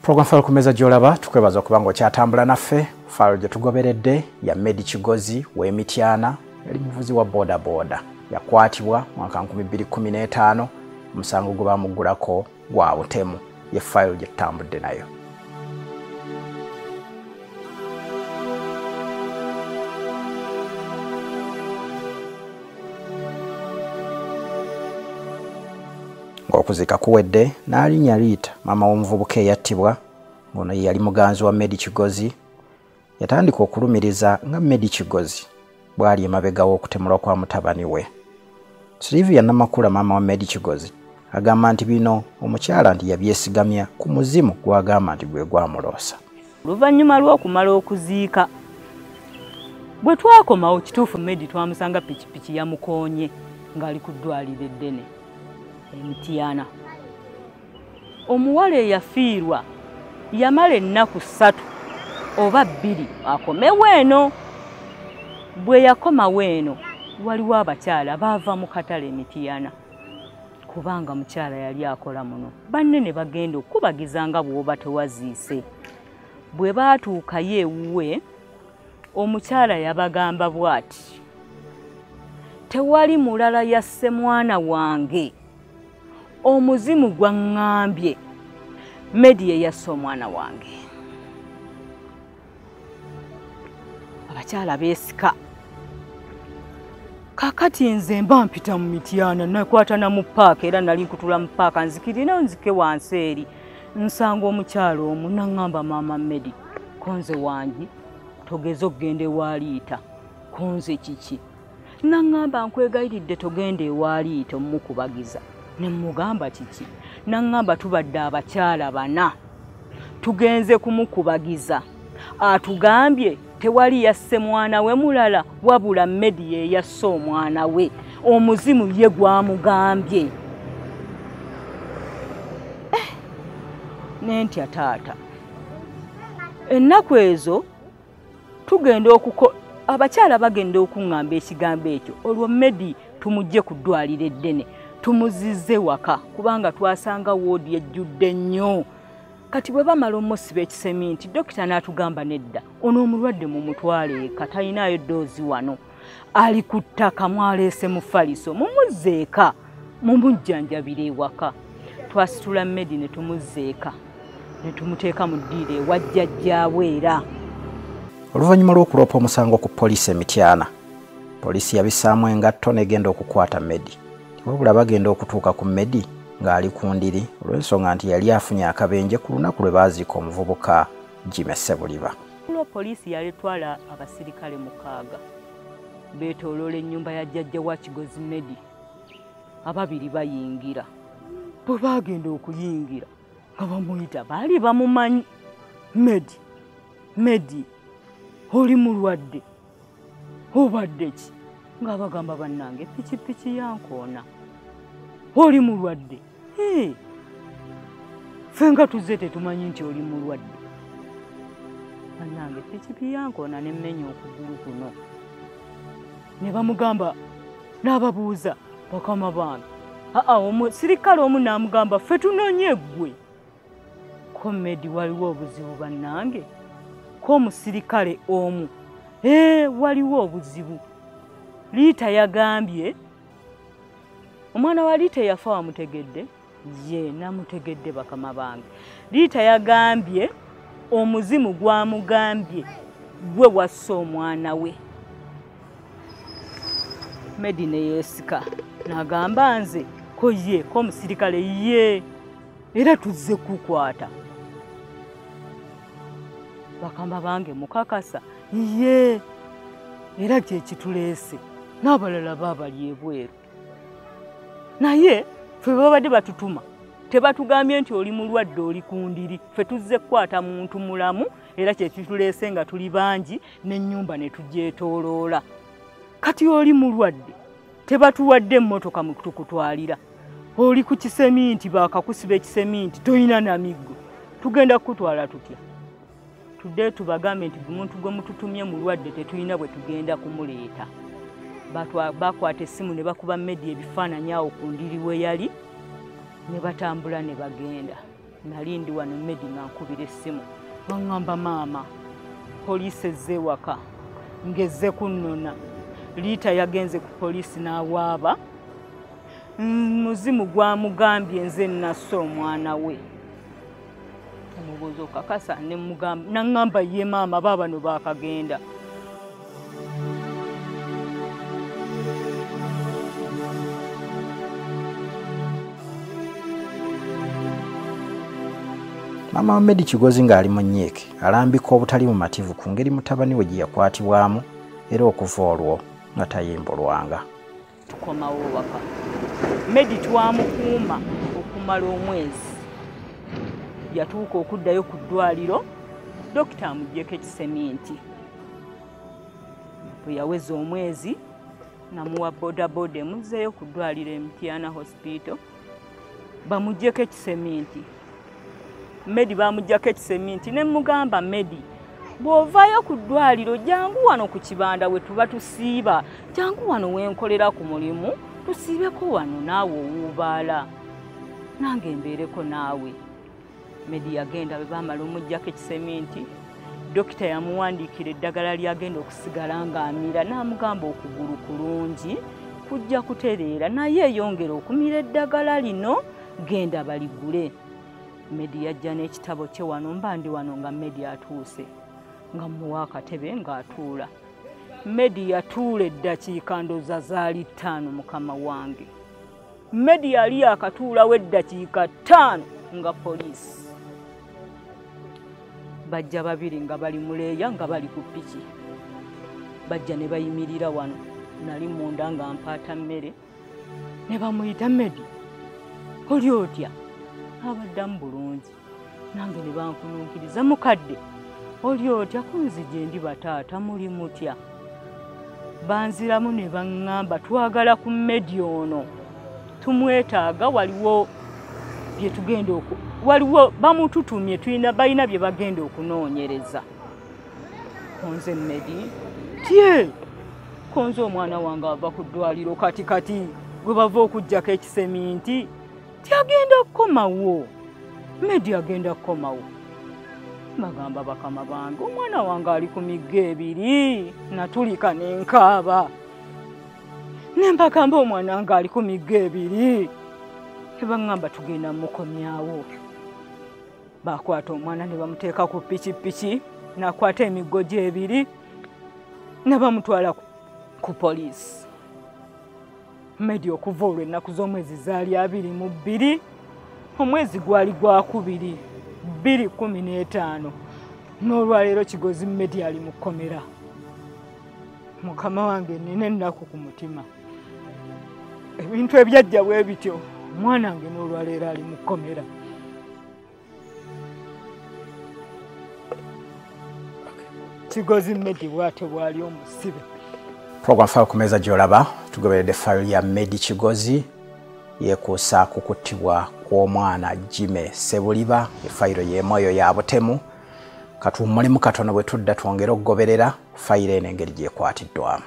Program File ku meza gy'olaba, tukwebaza okuba ng'okyatambula naffe. File gye tugoberedde ya Medi Kigozi w'Emityana, yali muvuzi wa boda boda. Yakwatibwa mwaka 2015, omusango gwe bamuggulako gwa butemu. Ye file gye tutambudde nayo. Ng'okuziika kuwedde, n'alinnya Riita, maama w'omuvubuka eyattibwa, ng'ono ye yali muganzi wa Medi Kigozi, yatandika okulumiriza nga Medi Kigozi bw'ali emabega w'okutemulwa kwa mutabani we. Sylvia Namakula, maama wa Medi Kigozi, agamba nti bino omukyala nti yabyesigamya ku muzimu gw'agamba nti gwe gwamuloosa. Oluvannyuma lw'okumala okuziika, bwe twakomawo kituufu Medi twamusanga pikipiki yamukoonye ng'ali ku ddwaliro eddene Emityana. Omuwala eyafiirwa yamala ennaku 3 oba 2 akomewo eno. Bwe yakomawo eno waliwo abakyala baava mu katale Emityana, kubanga mukyala yali akola muno, banne ne bagenda okubagiza nga bw'oba tewaziise. Bwe baatuukayo ewuwe, omukyala yabagamba bw'ati: tewali mulala yasse mwana wange, omuzimu gwaŋŋambye Medi ye yasse omwana wange. Abakyala beesika. Kakati nze mba mpita mu Mityana, nakwatana mu paaka, era nali nkutula mu paaka, nzikirina nzike wansi eri, nsanga omukyala omu naŋŋamba, maama Medi, konze wangi togeza okugenda ewa Liita. Konze kiki? Naŋŋamba, nkwegayiridde togenda ewa Liita omukubagiza. Ne mugamba kiki? Naŋŋamba tubadde abakyala 4 tugenze kumukubagiza, atugambye tewali yasse mwana we mulala wabula Medi ye yasse omwana we, omuzimu ye gwamugambye. Nentya taata. Ennaku ezo tugenda abakyala bagenda okuŋŋamba ekigambo ekyo, olwo Medi tumugye ku ddwaliro eddene tumuzize waka, kubanga twasanga woodi ejjudde nnyo. Kati bwe bamala omusiba ekiseminti, dokita n'atugamba nedda, ono omulwadde mumutwale eka, talinayo ddoozi wano, ali ku ttaka mwaleese mufaliso, mumuzze eka, mumujjanjabire ewaka. Twasitula Medi ne tumuzza eka, ne tumuteeka mu ddiiro ewa jjajjaawe era. Oluvannyuma lw'okuloopa omusango ku poliisi e Mityana, poliisi yabissaamu engatto n'egenda okukwata Medi. Wabula bagenda okutuuka ku Medi ng'ali ku ndiri olw'ensonga nti yali afunye akabenje ku lunaku lwe baaziika omuvubuka Jimmy Ssebuliba. Olwo poliisi yalitwala abasirikale 6 beetooloola ennyumba ya jjajja wa Kigozi Medi. Ababiri bayingira. Bwe baagenda okuyingira nga bamuyita, baali bamumanyi. Medi, Medi, oli mulwadde, obadde ki? Nga bagamba bannange pikipiki yankoona. Oli mulwadde? Ffe nga tuzze tetumanyi nti oli mulwadde. Bannange pikipiki yankoona ne mmenya okugulu kuno. Ne bamugamba, n'ababuuza bakama bange. Omusirikale omu n'amugamba ffe tunoonye ggwe. Ko Medi waliwo obuzibu bannange? Ko omusirikale omu, waliwo obuzibu. Liita yagambye, omwana wa Liita yafa wamutegedde? Ye, namutegedde bakama bange. Liita yagambye omuzimu gwamugambye gwe wasse omwana we. Medi ne yeesika n'agamba nze ko ye, ko omusirikale ye, era tuzze kukwata. Bakama bange mukakasa ye, era kye kituleese, n'abalala baabali ebweru. Naye ffe babadde batutuma, tebatugambye nti oli mulwadde oli ku ndiri, ffe tuzze kukwata muntu mulamu, era kye kituleese nga tuli bangi n'ennyumba ne tugyetooloola. Kati oli mulwadde, tebatuwadde emmotoka mu tukutwalira, oli ku kiseminti, baakakusiba ekiseminti, toyina na miggo, tugenda kukutwala tutya? Tudde tubagambe nti omuntu gwe mututumye mulwadde tetulina bwe tugenda kumuleeta. Bakwata essimu ne bakuba Medi ebifaananyi awo ku ndiri we yali, ne batambula ne bagenda. Nali ndi wano Medi nga nkubira essimu, baŋŋamba maama poliisi ezze ewaka ngezze kunnona. Liita yagenze ku poliisi n'awaaba, muzimu gwamugambye nze nnasse omwana we. Omubuuza okakasa, naŋŋamba ye maama baabano baakagenda. Maama wa Medi Kigozi ng'ali mu nnyiike alambika obutali mumativu ku ngeri mutabani we gye yakwatibwamu era okuva olwo nga tayimbulwanga. Tukomawo waka. Medi twamukuuma okumala omwezi. Yatuuka okuddayo ku ddwaliro, dokita amuggyeko ekiseminti. Bwe yaweza omwezi namuwa bodaboda emuzzeeyo ku ddwaliro e Mityana Hospital bamuggyeko ekiseminti. Medi bamuggyako ekiseminti ne mugamba Medi bw'ovaayo ku ddwaliro jangu wano ku kibanda we tuba tusiiba, jangu wano wenkolera ku mulimu tusiibeko wano naawe owuubaala nange mbeereko naawe. Medi yagenda bwe baamala omuggyako ekiseminti, dokita yamuwandiikira eddagala ly'agenda okusigala ng'amira n'amugamba okugulu kulungi kujja kutereera naye eyongera okumira eddagala lino genda baligule. Medi yajja n'ekitabo kye wano, mba ndi wano nga Medi atuuse nga mmuwa akatebe ng'atuula. Medi yatuula eddakiika ndowooza zaali 5 mukama wange. Medi yali akatuulawo eddakiika 5 nga poliisi. Bajja babiri nga bali muleeya nga bali ku piki. Bajja ne bayimirira wano, nali munda nga mpaata mmere. Ne bamuyita Medi, oli otya? Abaddamu bulungi. Nange ne bankununkiriza mukadde, oli otya? Kunzije ndi bataata muli mutya? Banziramu ne baŋŋamba twagala ku Medi ono, tumwetaaga, waliwo bye tugenda waliwo bamututumye tulina balina bye bagenda okunoonyereza. Konze Medi tye, konze omwana wange ava ku ddwaliro kati kati gwe bava okuggyako ekiseminti tyagenda kukomawo. Medi agenda kukomawo. Bagamba bakama bange omwana wange ali ku miggo ebiri, natulika ne nkaaba. Ne mbagamba omwana wange ali ku miggo ebiri. Ne baŋŋamba tugenda mukomyawo. Bakwata omwana ne bamuteeka ku pikipiki, n'akwata emiggo gye ebiri ne bamutwala ku poliisi. Medi okuva olwo ennaku z'omwezi zaali 22, omwezi gwali gwa 2, 2015. N'olwaleero Kigozi Medi ali mu kkomera. Mukama wange nnina ennaku ku mutima. Ebintu ebyajja bwe bityo, omwana wange n'olwaleero ali mu kkomera. Kigozi Medi bw'atyo bw'ali omusibe. Program file ku mmeeza gy'olaba tugoberedde fayiro ya Medi Kigozi yeekuusa ku kuttibwa kw'omwana Jimmy Ssebuliba. Efayiro y'emu eyo ya butemu. Katuwummulemu katono bwe tudda twongere okugoberera fayiro eno engeri gy'ekwatiddwamu.